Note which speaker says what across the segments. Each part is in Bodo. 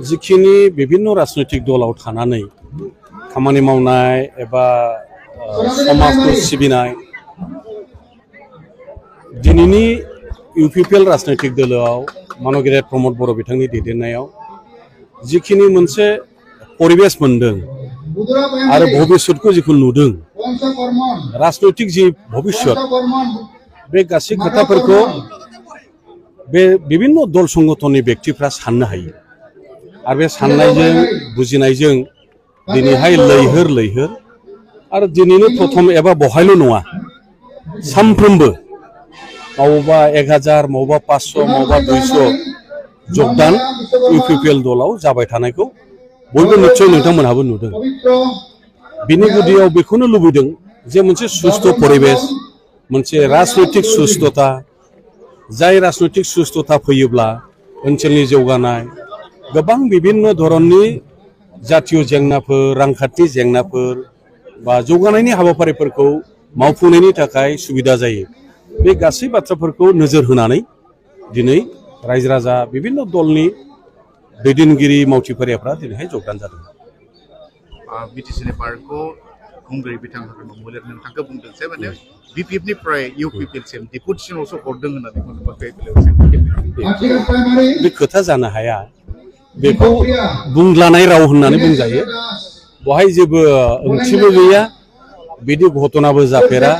Speaker 1: जिखिनि विभिन्न राजनैतिक दलाव थानानै खामानि मावनाय एबा समाजखौ सिबिनाय दिनैनि इउपिपिएल राजनैतिक दलाव मानगेरेट प्रमोद बर' बिथांनि दैदेननायाव जिखिनि मोनसे परिबेश मोनदों आरो भबिष्यतखौ जिखौ नुदों राजनैतिक जि भबिष्यत बे गासै खोथाफोरखौ बे विभिन्न दल संगठननि व्यक्तिफ्रा साननो हायो आरो बे साननायजों बुजिनायजों दिनैहाय लैहोर आरो दिनैनो प्रथम एबा बहायल' नङा सानफ्रोमबो मावबा 1000 मावबा 500 मावबा 200 जगदान इउपिपिएल दलाव जाबाय थानायखौ बयबो निश्चय नोंथांमोनहाबो नुदों बिनि गुदियाव बेखौनो लुबैदों जे मोनसे सुस्थ परिबेश मोनसे राजनैतिक सुस्थता जाय राजनैतिक सुस्थता फैयोब्ला ओनसोलनि जौगानाय गोबां विभिन्न धरननि जातीय जेंनाफोर रांखान्थि जेंनाफोर बा जौगानायनि हाबाफारिफोरखौ मावफुंनायनि थाखाय सुबिदा जायो बे गासै बाथ्राफोरखौ नोजोर होनानै दिनै रायजो राजा विभिन्न दलनि दैदेनगिरि मावथिफारियाफ्रा दिनैहाय जगदान जादों
Speaker 2: बिटिसिनि पार्कखौ खुंगिरि बिथांमोन मोलेर नोंथांखौ बुंदों जे माने बिपिएफनिफ्राय इउपिपिएलसिम डेपुटेसनावसो हरदों होननानै
Speaker 1: बे खोथा जानो हाया बेखौ बुंलानाय राव होननानै बुंजायो बहाय जेबो ओंथिबो गैया बिदि घटनाबो जाफेरा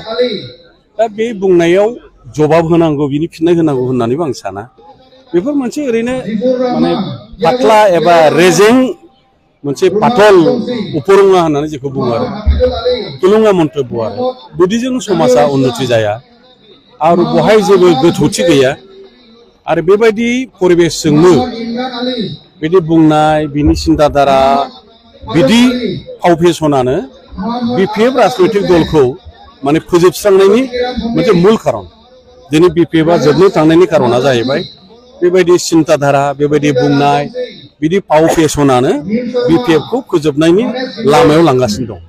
Speaker 1: दा बे बुंनायाव जवाब होनांगौ बिनि फिननाय होनांगौ होननानैबो आं साना बेफोर मोनसे ओरैनो माने पातला एबा रेजें मोनसे पातल उपरुङा होननानै जेखौ बुङो आरो तुलुङा मन्तब्य आरो बिदिजों समाजा उन्नति जाया आरो बहाय जेबो गोथौथि गैया आरो बेबायदि परिबेशजोंनो बिदि बुंनाय बिनि सिन्ताधारा बिदि फाव फेसनानो बिपिएफ राजनैतिक दलखौ माने फोजोबस्रांनायनि मोनसे मूल खारन दिनै बिपिएफआ जोबनो थांनायनि खारना जाहैबाय बेबायदि सिन्ताधारा बेबायदि बुंनाय बिदि फाव फेसनानो बिपिएफखौ फोजोबनायनि लामायाव लांगासिनो दं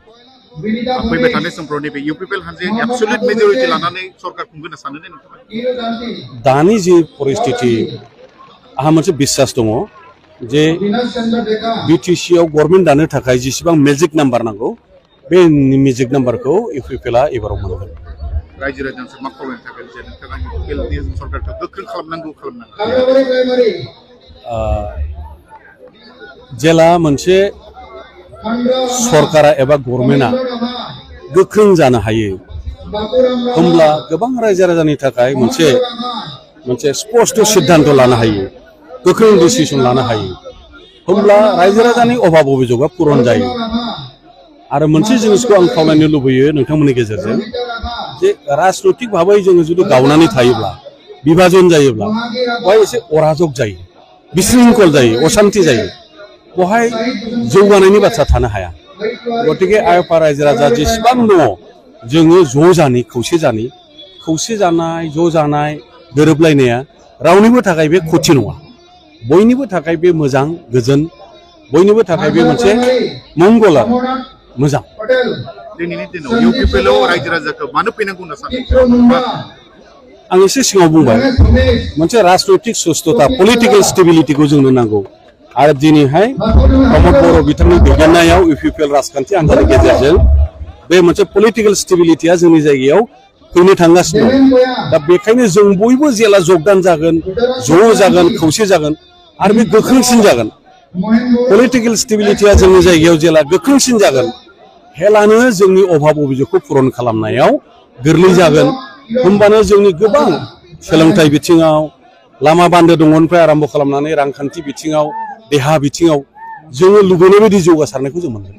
Speaker 2: फैबाय थानाय समफ्राव नैबे इउपिपिएल हानजाया एबसुलुट मेजरिटि लानानै सरकार खुंगोन सानो ने नोंथाङा
Speaker 1: दानि जि परिस्थिति आहा मोनसे बिश्वास दङ जे बिटिसिआव गभर्नमेन्ट दानो थाखाय जेसेबां मेजिक नाम्बार नांगौ बे मेजिक नाम्बारखौ इउपिपिएलआ एबाराव मोनगोन
Speaker 2: रायजो राजानो मा खालामनो थाखाय जे नोंथाङा इउपिपिएलनि सरकारखौ गोख्रों खालामनांगौ
Speaker 1: जेला मोनसे सरकारा एबा गभर्नमेन्टआ गोख्रों जानो हायो होमब्ला गोबां रायजो राजानि थाखाय मोनसे स्पष्ट सिद्धान्त लानो हायो गोख्रों डिसिसन लानो हायो होमब्ला रायजो राजानि अभाब अभियोगआ पुरन जायो आरो मोनसे जिनिसखौ आं खावलायनो लुबैयो नोंथांमोननि गेजेरजों जे राजनैतिक भाबै जोङो जुदि गावनानै थायोब्ला विभाजन जायोब्ला बहाय एसे अराजक जायो बिशृंखल जायो अशान्ति जायो बहाय जौगानायनि बाथ्रा थानो हाया गतिके आयफा रायजो राजा जेसेबां दङ जोङो ज' जानि खौसे जानाय ज' जानाय गोरोबलायनाया रावनिबो थाखाय बे खथि नङा बयनिबो थाखाय बे मोजां गोजोन बयनिबो थाखाय बे मोनसे मंगल आरो मोजां
Speaker 2: दिनैनि दिनाव इउपिपिएलआव रायजो राजाखौ मानो फैनांगौ होनना सानो
Speaker 1: आं एसे सिगाङाव बुंबाय मोनसे राजनैतिक सुस्थता पलिटिकेल स्टेबिलिटिखौ जोंनो नांगौ आरो दिनैहाय प्रमोद बर' बिथांनि दैदेननायाव इउपिपिएल राजखान्थि हान्जानि गेजेरजों बे मोनसे पलिटिकेल स्टेबिलिटिया जोंनि जायगायाव फैनो थांगासिनो दं दा बेखायनो जों बयबो जेला जगदान जागोन ज' जागोन खौसे जागोन आरो बे गोख्रोंसिन जागोन पलिटिकेल स्टेबिलिटिया जोंनि जायगायाव जेला गोख्रोंसिन जागोन हेलानो जोंनि अभाब अभियोगखौ पुरन खालामनायाव गोरलै जागोन होमबानो जोंनि गोबां सोलोंथाइ बिथिङाव लामा बान्दो दंगनिफ्राय आरम्भ खालामनानै रांखान्थि बिथिङाव देहा बिथिङाव जोङो लुबैनाय बायदि जौगासारनायखौ जों मोनगोन